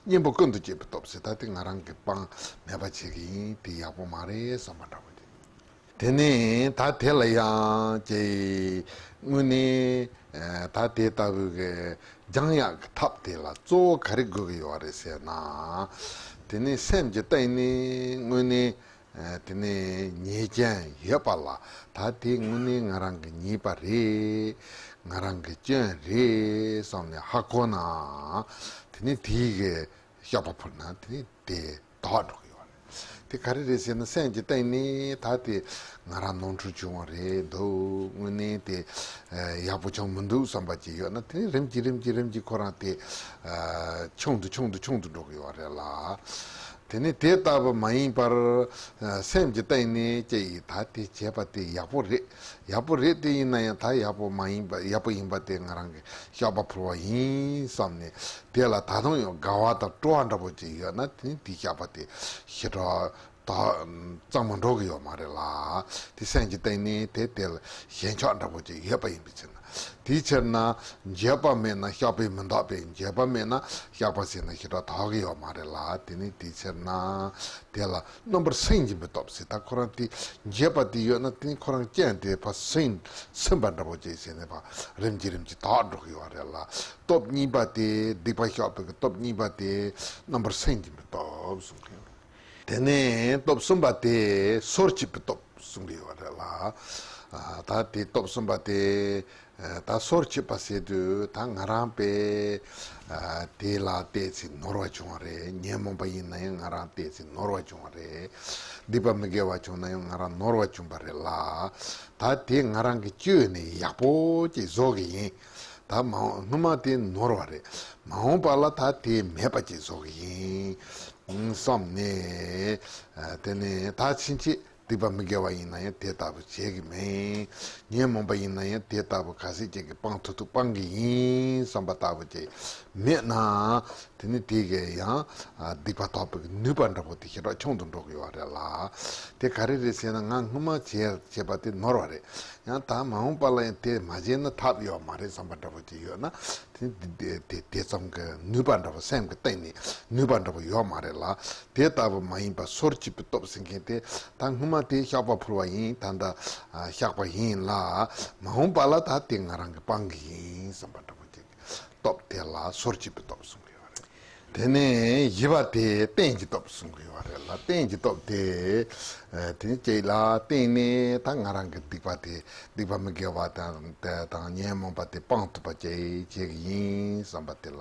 གཉེན་པོ་ཀུན་ཏུ་སྤྱོད་པའི་སྟོབས་ཟེར། ད་དེ་ང་རང་གི་སྤང་མེད་པ་བྱེད་ཀྱི་ཡིན། དེ་ཡག་པོ་མ་རེད་བསམ་པ་འདྲ་པོ་དེ། དེ་ནས་ད་དེ་ལ་ཡང་ཀྱེ་དངོས་གནས་ཨ་ད་དེ་ལྟ་བུའི་གི་སྦྱང་ཡག་གི་ཐབས་དེ་ལ་གཙོ་བོ་ག་རེ་དགོས་ཀྱི་ཡོད་རེད་ཟེར་ན། དེ་ནས་སེམས་ཀྱི་སྟེང་ནས་དངོས་གནས་ཨ་དེ་ནས་ཉེས་ཅན་ཡོད་པ་ལ། ད་དེ་དངོས་གནས་ང་རང་གི་ཉེས་པ་རེད། ང་རང་གི་སྐྱོན་རེད་བསམ་ནས་ཧ་གོ་ན། དེ་ནས་དེའི་གི་བཤགས་པ་ཕུལ་ན་དེ་ནས་དེ་དག་འགྲོ་གི་ཡོད་རེད། དེ་ག་རེ་རེད་ཟེར་ན། སེམས་ཀྱི་སྟེང་ནས་ད་དེ་ང་རང་ནོར་འཁྲུལ་བྱུང་བ་རེད་འདུག་དངོས་གནས་དེ་ཨ་ཡག་པོ་བྱུང་མི་འདུག་བསམ་པ་ཅིག་ཡོད་ན། དེ་ནས་རིམ་གྱིས་རིམ་གྱིས་རིམ་གྱིས་ཁོ་རང་དེ་ཨ་ཆུང་དུ་ཆུང་དུ་ཆུང་དུ་འགྲོ་གི་ཡོད་རེད་ལ། དེ་ནས་དེ་ལྟ་བུ་མ་ཡིན་པར་ཨ་སེམས་ཀྱི་སྟེང་ནས་ཀྱེ་ཡིས་ད་དེ་བྱས་པ་དེ་ཡག་པོ་རེད། ཡག་པོ་རེད། དེ་ཡིན་ན་ཡང་ད་ཡག་པོ་མ་ཡིན་པ། ཡག་པོ་ཡིན་པ་དེ་ང་རང་གིས་བཤགས་པ་ཕུལ་བ་ཡིན་བསམ་ནས། དེ་ལ་ད་དུང་ཡང་དགའ་བ་དང་སྤྲོ་བ་འདྲ་པོ་ཅིག་ཡོད་ན། དེ་ནི་དེའི་བཤགས་པ་དེ་ཞེ་དྲག་ད་གཙང་མ་འགྲོ་གི་ཡོད་མ་རེད་ལ། དེ་སེམས་ཀྱི་སྟེང་ནས་དེ་དེ་ལ་ཞེན་ཆགས་འདྲ་པོ་ཅིག་ཡོད་པ་ཡིན་པའི་ཕྱིར་ན། དེའི་ཕྱིར་ན་འགྱོད་པ་མེད་ན་བཤགས་པས་མི་འདག་པས། འགྱོད་པ་མེད་ན་བཤགས་པ་ཟེར་ན་ཞེ་དྲག་དག་གི་ཡོད་མ་རེད་ལ། དེ་ནི་དེའི་ཕྱིར་ན་དེ་ལ་རྣམ་པར་སུན་འབྱིན་པའི་སྟོབས་ཟེར། ད་ཁོ་རང་དེ་འགྱོད་པ་དེ་ཡོད་ན་དེ་ནི་ཁོ་རང་སྐྱོན་དེ་ཕར་སུན་སུན་པ་འདྲ་པོ་ཅིག་བྱས་ནས་ཕར་རིམ་གྱིས་རིམ་གྱིས་དག་འགྲོ་གི་ཡོད་རེད་ལ། སྟོབས་གཉིས་པ་དེ། སྡིག་པ་བཤགས་པའི་གི་སྟོབས་གཉིས་པ་དེ་རྣམ་པར་སུན་འབྱིན་པའི་སྟོབས་གསུངས་ཀྱི་ཡོད་རེད། དེ་ནས་སྟོབས་གསུམ་པ་དེ་སོར་ཆུད་པའི་སྟོབས་གསུངས་ཀྱི་ཡོད་རེད་ལ། ཨ་ད་དེ་སྟོབས་གསུམ་པ་དེ་ཨ་ད་སོར་ཆུད་པ་ཟེར་དུས་ད་ང་རང་པས་ཨ་དེ་ལ་བལྟས་ཚེ་ནོར་བ་བྱུང་བ་རེད། ཉོན་མོངས་པ་ཡིན་ན་ཡང་ང་རང་བལྟས་ཚེ་ནོར་བ་བྱུང་བ་རེད། སྡིག་པ་མི་དགེ་བ་བྱུང་ན་ཡང་ང་རང་ནོར་བ་བྱུང་བ་རེད་ལ། ད་དེ་ང་རང་གིས་བཅོས་ནས་ཡག་པོ་ཅིག་བཟོ་གི་ཡིན། ད་མ་འོངས་སྔོན་མ་དེ་ནོར་བ་རེད། མ་འོངས་པ་ལ་ད་དེ་མེད་པ་ཅིག་བཟོ་གི་ཡིན་བསམ་ནས། ཨ་དེ་ནས་ད་ཕྱིན་ཆད་སྡིག་པ་མི་དགེ་བ་ཡིན་ན་ཡང་དེ་ལྟ་བུ་བྱེད་གི་མིན། ཉོན་མོངས་པ་ཡིན་ན་ཡང་དེ་ལྟ་བུ་ག་ཚོད་ཅིག་གིས་སྤང་ཐུབ་ཐུབ་སྤང་གི་ཡིན་བསམ་པ་ལྟ་བུ་ཅིག་མེད་ན། དེ་ནི་དེ་གས་ཡང་ཨ་སྡིག་པ་དག་པའི་ནུས་པ་འདྲ་པོ་དེ་ཞེ་དྲག་ཆུང་དུ་འགྲོ་གི་ཡོད་རེད་ལ། དེ་ག་རེ་རེད་ཟེར་ན། ང་སྔོན་མ་བྱས་བྱས་པ་དེ་ནོར་བ་རེད། ཡང་ད་མ་འོངས་པ་ལ་ཡང་དེ་མ་བྱས་ན་ཐབས་ཡོད་མ་རེད་བསམ་པ་འདྲ་པོ་ཅིག་ཡོད་ན། དེ་དེ་དེ་དེ་ཙམ་གྱི་ནུས་པ་འདྲ་པོ་སེམས་ཀྱི་སྟེང་ནས་ནུས་པ་འདྲ་པོ་ཡོད་མ་རེད་ལ། དེ་ལྟ་བུ་མ་ཡིན་པ་སོར་ཆུད་པའི་སྟོབས་ཟེར་མཁན་དེ། ད་སྔོན་མ་དེ་བཤགས་པ་ཕུལ་བ་ཡིན། ད་ལྟ་ཨ་བཤགས་པ་ཡིན་ལ། མ་འོངས་པ་ལ་ད་དེ་ང་རང་གིས་སྤང་གི་ཡིན་བསམ་པ་འདྲ་པོ་ཅིག་སྟོབས་དེ་ལ་སོར་ཆུད་པའི་སྟོབས་གསུངས་ཀྱི་ཡོད་རེད། དེ་ནས་བཞི་པ་དེ་རྟེན་གྱི་སྟོབས་གསུངས་ཀྱི་ཡོད་རེད་ལ། རྟེན་གྱི་སྟོབས་དེ་ཨ་དེ་ནི་ཅིག་ལ་བརྟེན་ནས་ད་ང་རང་གི་སྡིག་པ་དེ། སྡིག་པ་མི་དགེ་བ་དང་དེ་དང་ཉོན་མོངས་པ་དེ་སྤང་ཐུབ་པ་ཅིག་བྱེད་ཀྱི་ཡིན་བསམ་པ་དེ་ལ་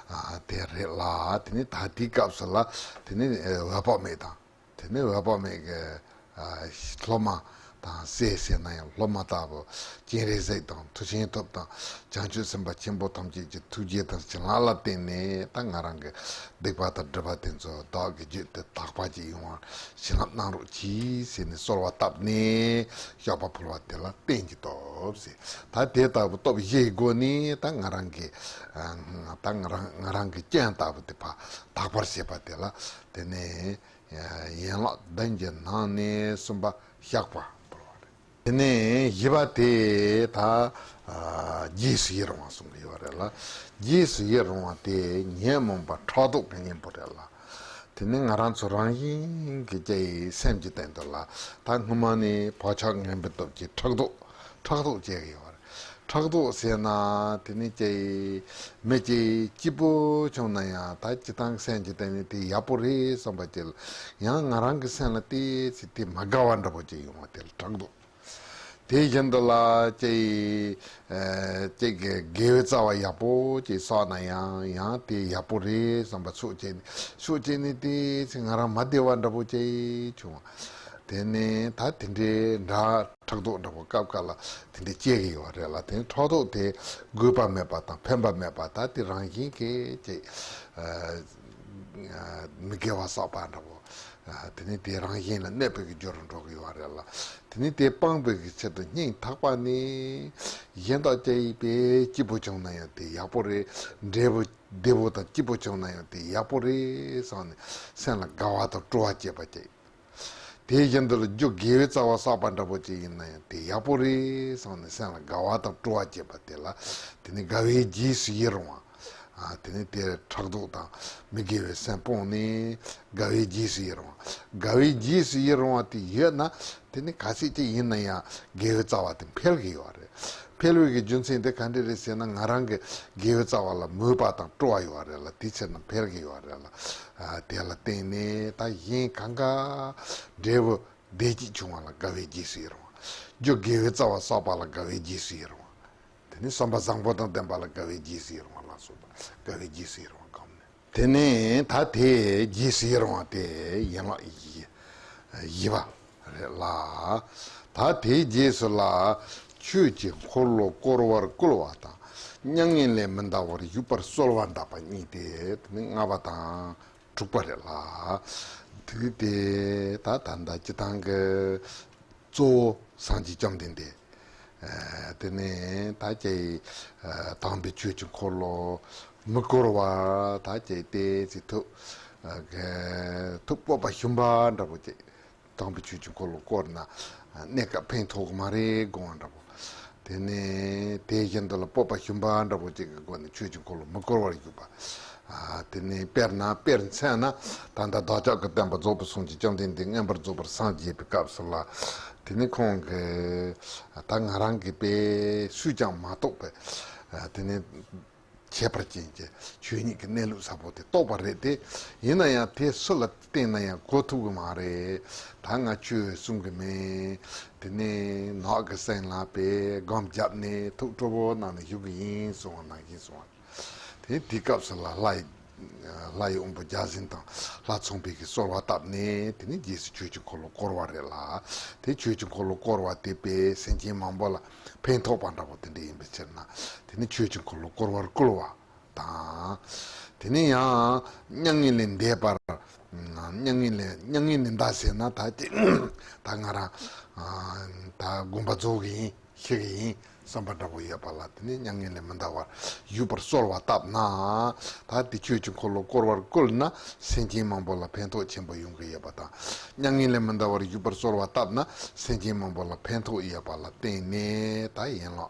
ཨ་དེ་རེད་ལ། དེ་ནི་ད་དེའི་སྐབས་སུ་ལ་དེ་ནི་ཨ་འོད་དཔག་མེད་དང་། དེ་ནས་འོད་དཔག་མེད་ཀྱི་ སློབ་མ་དང་སྲས་ཟེར་ན་ཡང་སློབ་མ་ལྟ་བུ་སྤྱན་རས་གཟིགས་དང་མཐུ་ཆེན་ཐུབ་དང་བྱང་ཆུབ་སེམས་དཔའ་ཆེན་པོ་ཐམས་ཅད་ཀྱི་ཐུགས་རྗེ་དང་བྱིན་རླབས་ལ་བརྟེན་ནས་ད་ང་རང་གི་སྡིག་པ་དང་སྒྲིབ་པ་དེ་ཚོ་བདག་གི་རྒྱུད་དུ་དག་པ་ཅིག་ཡོང་བར་བྱིན་རླབས་གནང་རོགས་གྱིས་ཟེར་ནས་གསོལ་བ་བཏབ་ནས་བཤགས་པ་ཕུལ་བ་དེ་ལ་བརྟན་གྱིས་སྟོབས་ཟེར། ད་དེ་ལྟ་བུ་སྟོབས་བཞིའི་སྒོ་ནས་ད་ང་རང་གི་ད་ང་རང་ང་རང་གི་སྤྱན་ལྟ་བུ་དེ་ཕར་དག་པར་བྱེད་པ་དེ་ལ་དེ་ནས། ཡན་ལག་བདུན་གྱི་ནང་ནས་གསུམ་པ་བཤགས་པ་འབུལ་བ་རེད། དེ་ནས་བཞི་པ་དེ་ད་རྗེས་སུ་ཡི་རང་བ་གསུང་གི་ཡོད་རེད་ལ། རྗེས་སུ་ཡི་རང་བ་དེ་ཉོན་མོངས་པ་ཕྲག་དོག་གི་གཉེན་པོ་རེད་ལ། དེ་ནས་ང་རང་ཚོ་རང་བཞིན་གྱི་སྐྱེ་བའི་སེམས་ཀྱི་སྟེང་དུ་ལ་ད་སྔོན་མ་ནས་བག་ཆགས་ངན་པའི་སྟོབས་ཀྱིས་ཕྲག་དོག་ཕྲག་དོག་སྐྱེ་གི་ཡོད་རེད། ཕྲག་དོག་ཟེར་ན་དེ་ནི་ཅི་མི་ཅི་སྐྱིད་པོ་བྱུང་ན་ཡང་ད་སྤྱི་བཏང་སེམས་ཀྱི་སྟེང་ནས་དེ་ཡག་པོ་རེད་བསམ་པ་ཅིག་ཡང་ང་རང་གི་སེམས་ལ་དེ་ཚེ་དེ་མ་དགའ་བ་འདྲ་པོ་ཅིག་ཡོང་བ་དེ་ལ་ཕྲག་དོག་དེ་བཞིན་དུ་ལ་ཅི་ཅིག་གི་དགེ་བའི་རྩ་བ་ཡག་པོ་ཅིག་བསགས་ན་ཡང་ཡང་དེ་ཡག་པོ་རེད་བསམ་པ་ཕྱོགས་གཅིག་ནས་ཕྱོགས་གཅིག་ནས་དེ་ཚེ་ང་རང་མ་བདེ་བ་འདྲ་པོ་ཅིག་བྱུང་བ། དེ་ནས་ད་དེ་འདྲའི་འདྲ་ཕྲག་དོག་འདྲ་པོ་སྐབས་འགའ་ལ་དེ་འདྲའི་སྐྱེ་གི་ཡོད་རེད་ལ། དེ་ནས་ཕྲག་དོག་དེ་དགོས་པ་མེད་པ་དང་ཕན་པ་མེད་པ་ད་དེ་རང་བཞིན་གྱིས་ཅིག་མི་དགེ་བ་བསགས་པ་འདྲ་པོ། དེ་ནས་དེ་རང་བཞིན་ལ་གནོད་པའི་གི་རྒྱུ་རུ་འགྲོ་གི་ཡོད་རེད་ལ། དེ་ནས་དེ་སྤངས་པའི་གི་ཆེད་དུ་སྙིང་ཐག་པ་ནས་གཞན་དག་ཅིག་ཡིན་པས་སྐྱིད་པོ་བྱུང་ན་ཡང་དེ་ཡག་པོ་རེད། འབྲས་བུ་བདེ་པོ་དང་སྐྱིད་པོ་བྱུང་ན་ཡང་དེ་ཡག་པོ་རེད་བསམ་ནས་སེམས་ལ་དགའ་བ་དང་སྤྲོ་བ་སྐྱེས་པ་ཅིག་དེ་བཞིན་དུ་ལ་རྒྱུ་དགེ་བའི་རྩ་བ་བསགས་པ་འདྲ་པོ་ཅིག་ཡིན་ན་ཡང་དེ་ཡག་པོ་རེད་བསམ་ནས་སེམས་ལ་དགའ་བ་དང་སྤྲོ་བ་སྐྱེས་པ་དེ་ལ་དེ་ནི་དགའ་བའི་རྗེས་སུ་ཡི་རང་བ། དེ་ནི་དེ་ཕྲག་དོག་དང་མི་དགེ་བའི་སེམས་སྤོང་ནས་དགའ་བའི་རྗེས་སུ་ཡི་རང་བ། དགའ་བའི་རྗེས་སུ་ཡི་རང་བ་དེ་ཡོད་ན་དེ་ནི་ག་ཚད་ཅིག་ཡིན་ན་ཡང་དགེ་བའི་རྩ་བ་དེ་འཕེལ་གི་ཡོད་རེད། འཕེལ་བའི་གི་རྒྱུ་མཚན་དེ་ག་འདྲ་རེད་ཟེར་ན་ང་རང་གི་དགེ་བའི་རྩ་བ་ལ་མོས་པ་དང་སྤྲོ་བ་ཡོད་རེད་ལ། དེའི་ཕྱིར་ན་འཕེལ་གི་ཡོད་རེད་ལ། དེ་ལ་བརྟེན་ནས་ད་གཞན་གང་ག་འབྲས་བུ་བདེ་སྐྱིད་བྱུང་བ་ལ་དགའ་བའི་རྗེས་སུ་ཡི་རང་བ། རྒྱུ་དགེ་བའི་རྩ་བ་བསགས་པ་ལ་དགའ་བའི་རྗེས་སུ་ཡི་རང་བ། དེ་ནས་བསམ་པ་བཟང་པོ་དང་ལྡན་པ་ལ་དགའ་བའི་རྗེས་སུ་ཡི་རང་བ་ལ་སོགས་པ་དགའ་བའི་རྗེས་སུ་ཡི་རང་བ་གང་ནས། དེ་ནས་ད་དེ་རྗེས་སུ་ཡི་རང་བ་དེ་ཡན་ལག་བཞི་པ་རེད་ལ། ད་དེའི་རྗེས་སུ་ལ་ཆོས་ཀྱི་འཁོར་ལོ་བསྐོར་བར་བསྐུལ་བ་དང་མྱ་ངན་ལས་མི་འདའ་བར་བཞུགས་པར་གསོལ་བ་གདབ་པ་གཉིས་ཏེ་དེ་ནི་ལྔ་པ་དང་དྲུག་པ་རེད་ལ། དེ་དེ་ད་ད་ལྟ་སྤྱི་བཏང་གི་གཙོ་བོ་སངས་རྒྱས་བཅོམ་ལྡན་འདས། དེ་ནས་ད་ཅི་དམ་པའི་ཆོས་ཀྱི་འཁོར་ལོ་མི་བསྐོར་བར་ད་ཅི་ཏེ་ཚེ་ཐུགས་ཐུགས་སྤོབས་པ་ཞུམ་པ་འདྲ་པོ་ཅིག་དམ་པའི་ཆོས་ཀྱི་འཁོར་ལོ་བསྐོར་ན་གནས་སྐབས་ཕན་ཐོགས་ཀྱི་མ་རེད་དགོངས་པ་འདྲ་པོ། དེ་ནས་དེ་བཞིན་དུ་ལ་སྤོབས་པ་ཞུམ་པ་འདྲ་པོ་ཅིག་གི་སྒོ་ནས་ཆོས་ཀྱི་འཁོར་ལོ་མི་བསྐོར་བར་བཞུགས་པ། དེ་ནས་དཔེར་ན་དཔེར་མཚོན་ན་ད་ལྟ་བདག་ཅག་གི་བསྟན་པ་རྫོགས་པའི་སངས་རྒྱས་བཅོམ་ལྡན་འདས་མངོན་པར་རྫོགས་པར་སངས་རྒྱས་པའི་སྐབས་སུ་ལ་དེ་ནས་ཁོང་གིས་ད་ང་རང་གིས་དཔེ་སུས་ཀྱང་མ་རྟོགས་པའི་དེ་ནས། ཁྱད་པར་ཅན་གྱི་ཆོས་ཉིད་ཀྱི་གནས་ལུགས་ཟབ་པོ་དེ་རྟོགས་པ་རེད་དེ། ཡིན་ན་ཡང་དེ་སུ་ལ་བསྟན་ན་ཡང་གོ་ཐུབ་ཀྱི་མ་རེད། ད་ང་ཆོས་གསུང་གི་མེད། དེ་ནས་ནགས་ཀྱི་སེང་ལ་པས་སྒོམ་བརྒྱབ་ནས་ཐུགས་སྤྲོ་པོ་གནང་ནས་བཞུགས་ཀྱི་ཡིན་གསུང་བ་ནང་བཞིན་གསུང་བ། དེ་དེའི་སྐབས་སུ་ལ་ལྷ་ཡི་ལྷ་ཡི་དབང་པོ་བརྒྱ་བྱིན་དང་ལྷ་ཚངས་པས་ཀྱི་གསོལ་བ་བཏབ་ནས་དེ་ནས་རྗེས་སུ་ཆོས་ཀྱི་འཁོར་ལོ་བསྐོར་བ་རེད་ལ། དེ་ཆོས་ཀྱི་འཁོར་ལོ་བསྐོར་བ་དེ་པས་སེམས་ཅན་མང་པོ་ལ། ཕན་ཐོགས་པ་འདྲ་པོ་དེ་འདྲ་ཡིན་པའི་ཕྱིར་ན་དེ་ནི་ཆོས་ཀྱི་འཁོར་ལོ་བསྐོར་བར་བསྐུལ་བ་དང་། དེ་ནི་ཡང་མྱ་ངན་ལས་འདས་པར་མྱ་ངན་ལས་མྱ་ངན་ལས་འདའ་ཟེར་ན་ད་ཅི་ད་ང་རང་ད་དགོངས་པ་རྫོགས་གི་ཡིན་ཤི་གི་ཡིན་བསམ་པ་འདྲ་པོ་ཡོད་པ་ལ་དེ་ནི་མྱ་ངན་ལས་མི་འདའ་བར་བཞུགས་པར་གསོལ་བ་བཏབ་ན་ད་དེ་ཆོས་ཀྱི་འཁོར་ལོ་བསྐོར་བར་བསྐུལ་ན་སེམས་ཅན་མང་པོ་ལ་ཕན་ཐོགས་ཆེན་པོ་ཡོང་གི་ཡོད་པ་དང་། མྱ་ངན་ལས་མི་འདའ་བར་བཞུགས་པར་གསོལ་བ་བཏབ་ན་སེམས་ཅན་མང་པོ་ལ་ཕན་ཐོགས་ཡོད་པ་ལ་བརྟེན་ནས་ད་ཡན་ལག་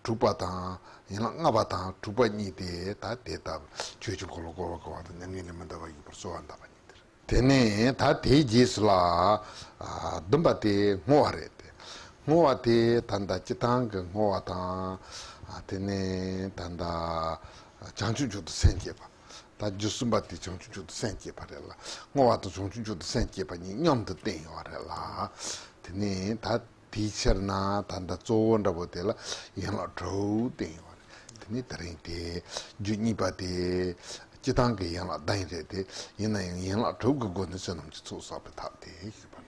དྲུག་པ་དང་ཡན་ལག་ལྔ་པ་དང་དྲུག་པ་གཉིས་ཏེ་ད་དེ་ལྟར་ཆོས་ཀྱི་འཁོར་ལོ་བསྐོར་བར་བསྐུལ་བ་དང་མྱ་ངན་ལས་མི་འདའ་བར་བཞུགས་པར་གསོལ་བ་གདབ་པ་གཉིས་ཏེ། དེ་ནས་ད་དེའི་རྗེས་སུ་ལ་བདུན་པ་དེ་བསྔོ་བ་རེད་དེ། བསྔོ་བ་དེ་ད་ལྟ་སྤྱི་བཏང་གི་བསྔོ་བ་དང་དེ་ནས་ད་ལྟ་བྱང་ཆུབ་མཆོག་ཏུ་སེམས་བསྐྱེད་པ། ད་རྗེས་གསུམ་པ་དེ་བྱང་ཆུབ་མཆོག་ཏུ་སེམས་བསྐྱེད་པ་རེད་ལ། བསྔོ་བ་དང་བྱང་ཆུབ་མཆོག་ཏུ་སེམས་བསྐྱེད་པ་གཉིས་མཉམ་དུ་བསྟན་ཡོད་རེད་ལ། དེ་ནས་ད་དེའི་ཕྱིར་ན་ད་ལྟ་གཙོ་བོ་འདྲ་པོ་དེ་ལ་ཡན་ལག་དྲུག་བསྟན་ཡོད་རེད། དེ་ནས་དེ་རིང་དེ་རྒྱུ་གཉིས་པ་དེ་སྤྱི་བཏང་གི་ཡན་ལག་བདུན་རེད་དེ། ཡིན་ན་ཡང་ཡན་ལག་དྲུག་གི་སྒོ་ནས་བསོད་ནམས་ཀྱི་ཚོགས་བསགས་པའི་ཐབས་དེ་ཞུས་པ་